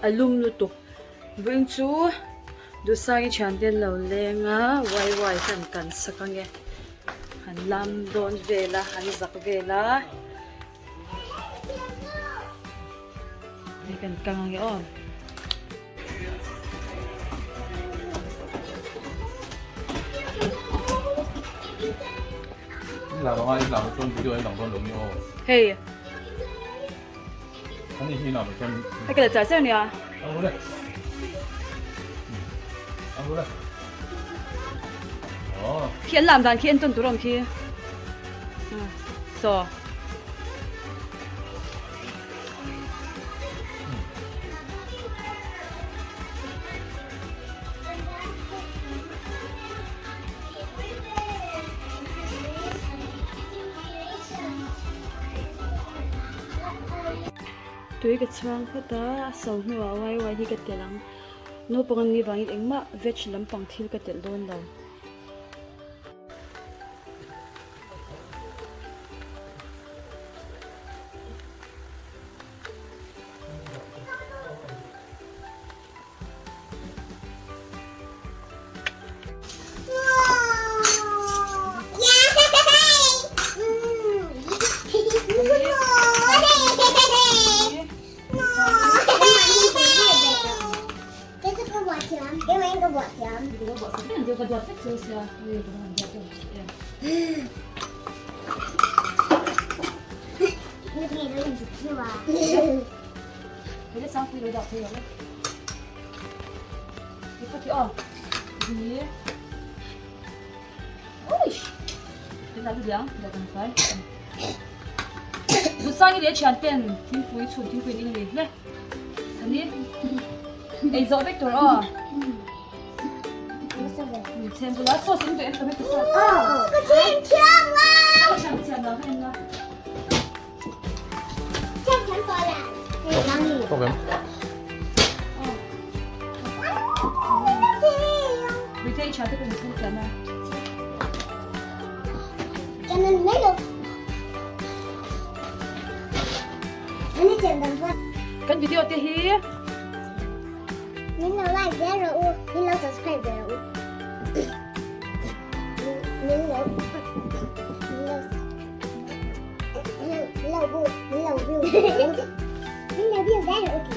A lum lutuk. Vawiin chu Duhsangi thiante an lo leng a, wai wai kha an kan sak ange. Han lam dawn vel a, han zak vel a. Hei kan kang ange aw. Hei. Hei ka la char char nia. Khi an lam dan khi en tawn tur a awm khi. Saw. Tui ka chhuang phawt a, a so hnuah wai wai hi ka telh ang. Naupang an nih vangin engmah veg lampang thil ka telh dawn lo. Duhsangi leh thianten thingpui chhun thingpui an in a ni hle. Ani ei zawh vek tur aw. Chhem bula sauce in duh em tomato sauce. Ka chhem thiam la. Ka chhem thiam la ka en la. Chhem thiam tawh la. Tawk em? Retail tha te pawh in chhung thiam a. Kan video te hi Min lo like zel rawh u, min lo subscribe zel rawh u. Min lo min lo min lo view min lo view min lo view zel rawh u ti.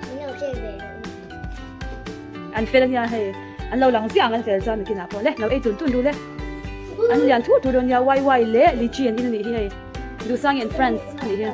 Min lo share zel rawh u. An fel ania hei an lo lang ziah ang an fel chuan nakinah pawh le lo ei tun tun duh le an lian thur thur dawn nia wai wai leh lychee an in anih hi hei Duhsangi and friends anih hi.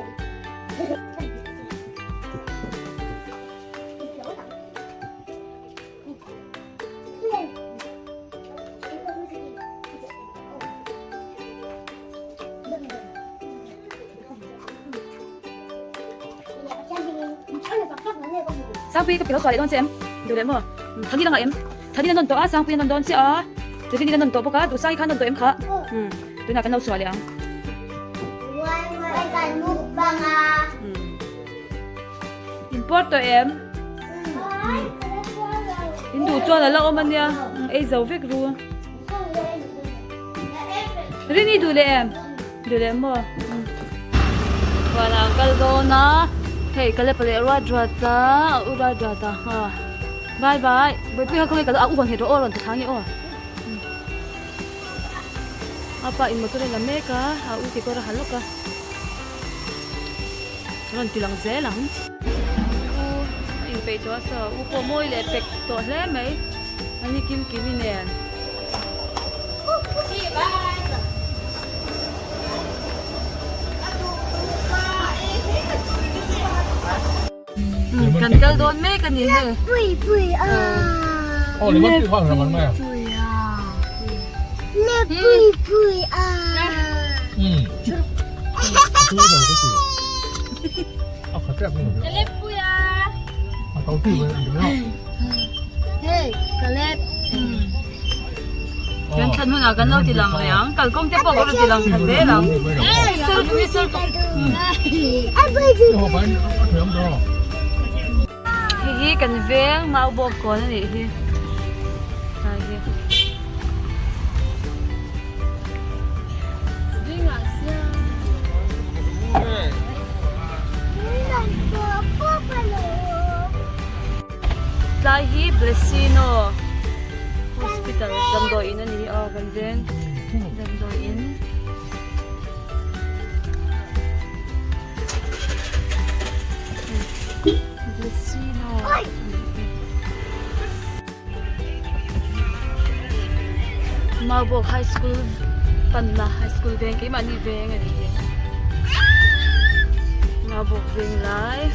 Sangpui ka pilawk suah leh dawn che em? Duh leh maw? Thani la ngah em? Thani la nawn tawh a, Sangpui a nawn dawn chiah a, Tevin la nawn tawh bawk a, Duhsangi kha a nawn tawh em kha? Umm, tunah kan lo suah leh ang. Import tawh em? In duh chuan a la awm a nia, ei zo vek ru. Rini duh leh em? Duh leh maw? Huanah an kal dawn a, hei ka lepa leh ruat ruat a, a u ruat ruat a, ha bye bye Bawihpui kha khawnge ka lo a u vawn nghet rawh aw rawn ti thla nge aw. A pa in motor a la mek a, a u kekawr a ha lawk a, rawn ti lang zel ang. U a inpeih tawh a saw, u pawh mawi leh pek tawh hle mai, a ni kim kimi nen. Kan kal dawn mek a ni hei. Pui pui a. Oh, ni pui pui a. Le pui pui a. Hmm. Le pui a. Hey, Caleb. Kan thlan hunah kan lo ti lang leh ang. Kalkawng te pawh kan lo ti lang tha zel ang. Hei hi kan veng mau bawk kawn a nih hi. Tlai hi. Helai hi Blessino Hospital damdawi in a ni a kan veng damdawi in. Blessino. Maubawk High School panna High School veng keimahni veng a ni hi Maubawk veng lai.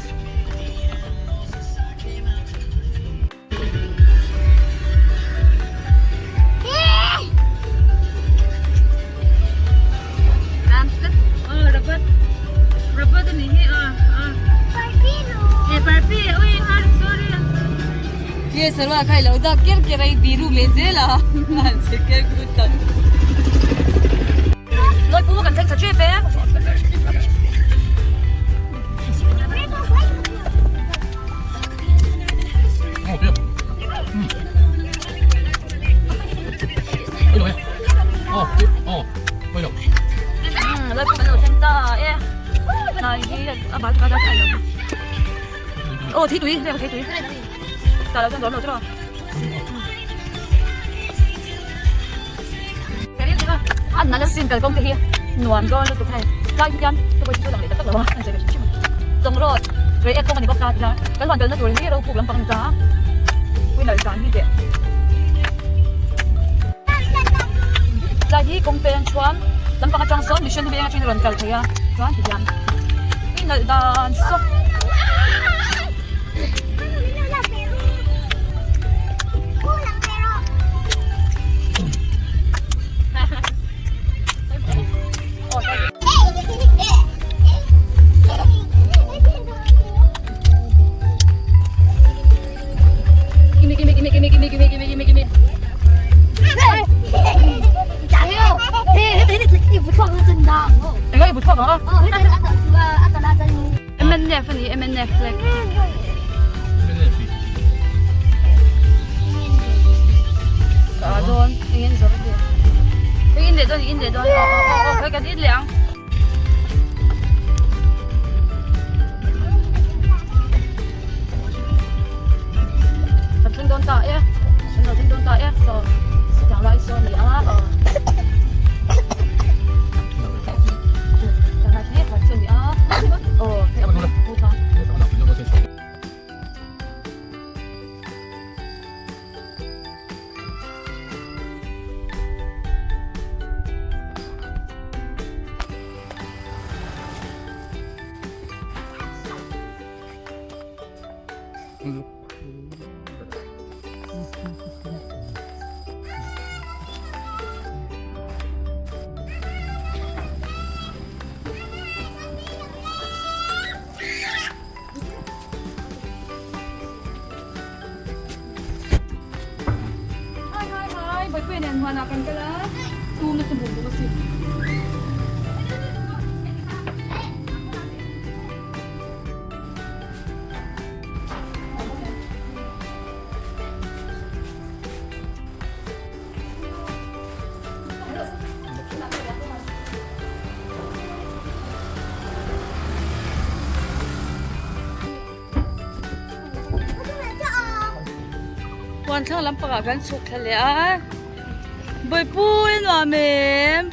Tlai hi kawng peng chuan lampang atang sawn mission veng atangin a rawn kal thei a chuan tihian i nalh dan saw. MNF a ni MNF flag. Ka a dawn engin zawrh a ni in leh dawn in leh dawn aw aw aw kan in leh ang. Kan thleng dawn ta e kan lo thleng dawn ta e saw sawtiang lai saw a ni a aw tiang lai hi huan chu a ni a aw hei a pu thla. Hi hi hi Bawipuia nen huanah kan kal a tum nasa bum bum a si. Huan thlang lampangah kan chhuk thla leh a Bawihpui a nuam em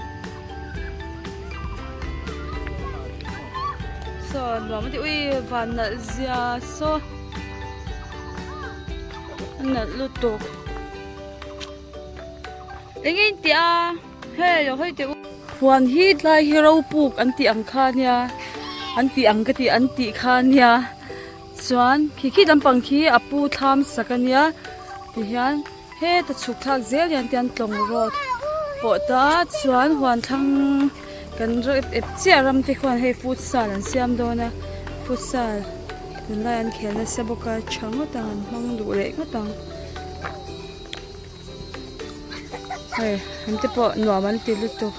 saw nuam a ti ui van nalh zia saw a nalh lutuk eng in tih a hei lo hawi teh u huan hi tlai hi ro puk an tih ang kha nia an tih ang ka tih an tih kha nia chuan khi khi lampang khi a pu thlam sak a nia tihian heta chhuk thlak zel hian tian tlawng road pawh ta chuan huan thlang kan ep ep chiah ram te khuan hei futsal an siam dawn a futsal tunlai an khel nasa bawk a tha ngawt ang an hmang duh leh ngawt ang. Hei an te pawh nuam an ti lutuk.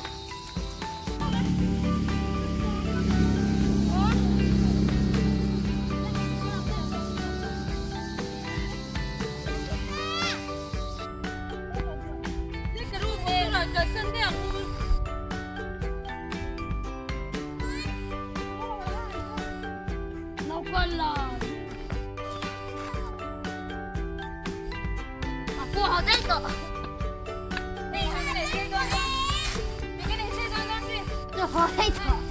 好累头。